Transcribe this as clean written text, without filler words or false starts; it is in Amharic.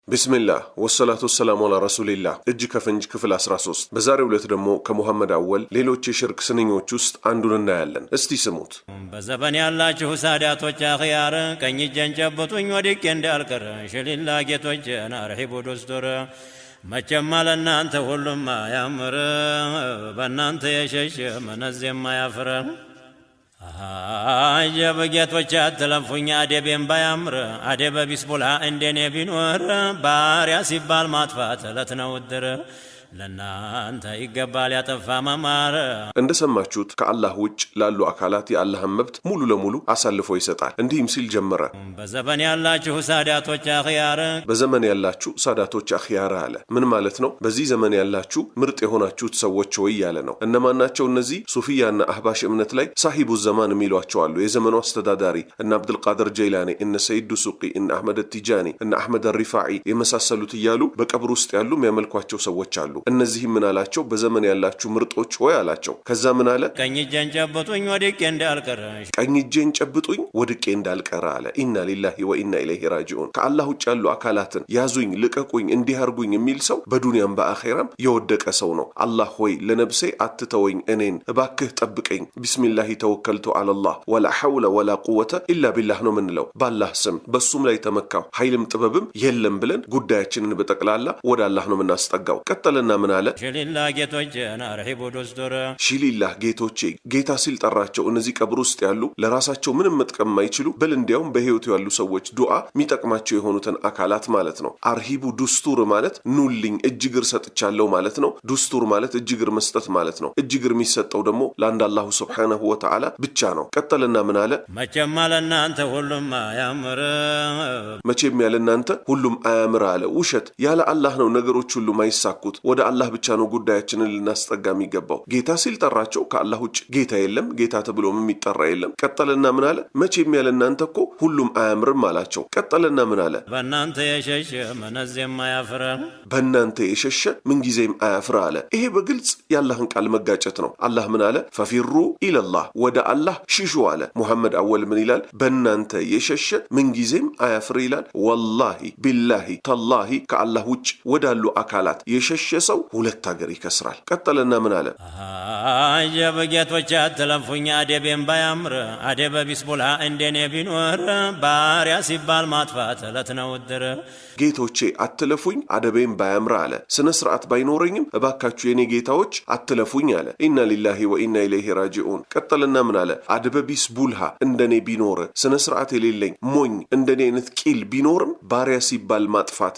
ቢስሚላህ ወሰላቱ ወሰላሙ አላ ረሱሊላህ። እጅ ከፍንጅ ክፍል 13። በዛሬው ዕለት ደግሞ ከሙሐመድ አወል ሌሎች የሽርክ ስንኞች ውስጥ አንዱን እናያለን። እስቲ ስሙት። በዘበን ያላችሁ ሳዳቶች አኽያር፣ ቀኝ እጄን ጨብጡኝ ወድቄ እንዳልቀር፣ ሽሊላ ጌቶቼን አርሒቡ ዱስቱር። መቼም አለእናንተ ሁሉም አያምር፣ በእናንተ የሸሸ መነዝ የማያፍር። አጀብ ጌቶች አትለፉኝ አደቤም ባያምር፣ አደበ ቢስ ቡልሃ እንደኔ ቢኖር፣ ባሪያ ሲባል ማጥፋት እለት ነው ውድር፣ ለእናንተ ይገባል ያጠፋ መማር። እንደሰማችሁት ከአላህ ውጭ ላሉ አካላት የአላህን መብት ሙሉ ለሙሉ አሳልፎ ይሰጣል። እንዲህም ሲል ጀመረ። በዘበን ያላችሁ ሳዳቶች አኽያር፣ በዘመን ያላችሁ ሳዳቶች አኽያር አለ። ምን ማለት ነው? በዚህ ዘመን ያላችሁ ምርጥ የሆናችሁት ሰዎች ወይ ያለ ነው። እነማን ናቸው እነዚህ? ሱፊያና አህባሽ እምነት ላይ ሳሂቡ ዘማን የሚሏቸው አሉ። የዘመኑ አስተዳዳሪ እነ አብዱልቃድር ጀይላኒ፣ እነ ሰይድ ዱሱቂ፣ እነ አሕመድ ቲጃኒ፣ እነ አሕመድ ሪፋዒ የመሳሰሉት እያሉ በቀብር ውስጥ ያሉ የሚያመልኳቸው ሰዎች አሉ። እነዚህም ምን አላቸው? በዘመን ያላችሁ ምርጦች ሆይ አላቸው። ከዛ ምን አለ? ቀኝ እጄን ጨብጡኝ ወድቄ እንዳልቀር፣ ቀኝ እጄን ጨብጡኝ ወድቄ እንዳልቀረ አለ። ኢና ሊላሂ ወኢና ኢለይሂ ራጂዑን። ከአላህ ውጭ ያሉ አካላትን ያዙኝ፣ ልቀቁኝ፣ እንዲህ አርጉኝ የሚል ሰው በዱንያም በአኼራም የወደቀ ሰው ነው። አላህ ሆይ ለነብሴ አትተወኝ፣ እኔን እባክህ ጠብቀኝ። ቢስሚላሂ ተወከልቱ አለላህ ወላ ሐውለ ወላ ቁወተ ኢላ ቢላህ ነው ምንለው። ባላህ ስም በሱም ላይ ተመካሁ፣ ኃይልም ጥበብም የለም ብለን ጉዳያችንን በጠቅላላ ወደ አላህ ነው የምናስጠጋው። ቀጠለና ምን አለ? ሽሊላ ጌቶቼን አርሒቡ ዱስቱር። ሺሊላህ ጌቶቼ፣ ጌታ ሲል ጠራቸው። እነዚህ ቀብር ውስጥ ያሉ ለራሳቸው ምንም መጥቀም የማይችሉ በል እንዲያውም በህይወቱ ያሉ ሰዎች ዱዓ የሚጠቅማቸው የሆኑትን አካላት ማለት ነው። አርሂቡ ዱስቱር ማለት ኑልኝ እጅ እግር ሰጥቻለሁ ማለት ነው። ዱስቱር ማለት እጅ እግር መስጠት ማለት ነው። እጅ እግር የሚሰጠው ደግሞ ለአንድ አላሁ ስብሓነሁ ወተዓላ ብቻ ነው። ቀጠልና ምን አለ? መቼም አለእናንተ ሁሉም አያምር፣ መቼም ያለ እናንተ ሁሉም አያምር አለ። ውሸት። ያለ አላህ ነው ነገሮች ሁሉ ማይሳኩት። ወደ አላህ ብቻ ነው ጉዳያችንን ልናስጠጋ የሚገባው። ጌታ ሲል ጠራቸው። ከአላህ ውጭ ጌታ የለም፣ ጌታ ተብሎም የሚጠራ የለም። ቀጠለና ምን አለ? መቼም ያለ እናንተ እኮ ሁሉም አያምርም አላቸው። ቀጠለና ምን አለ? በእናንተ የሸሸ መነዝ የማያፍር፣ በእናንተ የሸሸ ምንጊዜም አያፍር አለ። ይሄ በግልጽ የአላህን ቃል መጋጨት ነው። አላህ ምን አለ? ፈፊሩ ኢለላህ፣ ወደ አላህ ሽሹ አለ። ሙሐመድ አወል ምን ይላል? በእናንተ የሸሸ ምንጊዜም አያፍር ይላል። ወላሂ ቢላሂ ተላሂ ከአላህ ውጭ ወዳሉ አካላት የሸሸ ሰው ሁለት ሀገር ይከስራል። ቀጠለና ምን አለ? አጀብ ጌቶች አትለፉኝ አደቤም ባያምር፣ አደበ ቢስ ቡልሃ እንደኔ ቢኖር፣ ባሪያ ሲባል ማጥፋት እለት ነው ውድር። ጌቶቼ አትለፉኝ አደቤም ባያምር አለ። ስነ ስርዓት ባይኖረኝም እባካችሁ የኔ ጌታዎች አትለፉኝ አለ። ኢና ሊላሂ ወኢና ኢለይሂ ራጂዑን። ቀጠለና ምን አለ? አደበ ቢስ ቡልሃ እንደኔ ቢኖር፣ ስነ ስርዓት የሌለኝ ሞኝ እንደኔ አይነት ቂል ቢኖርም ባሪያ ሲባል ማጥፋት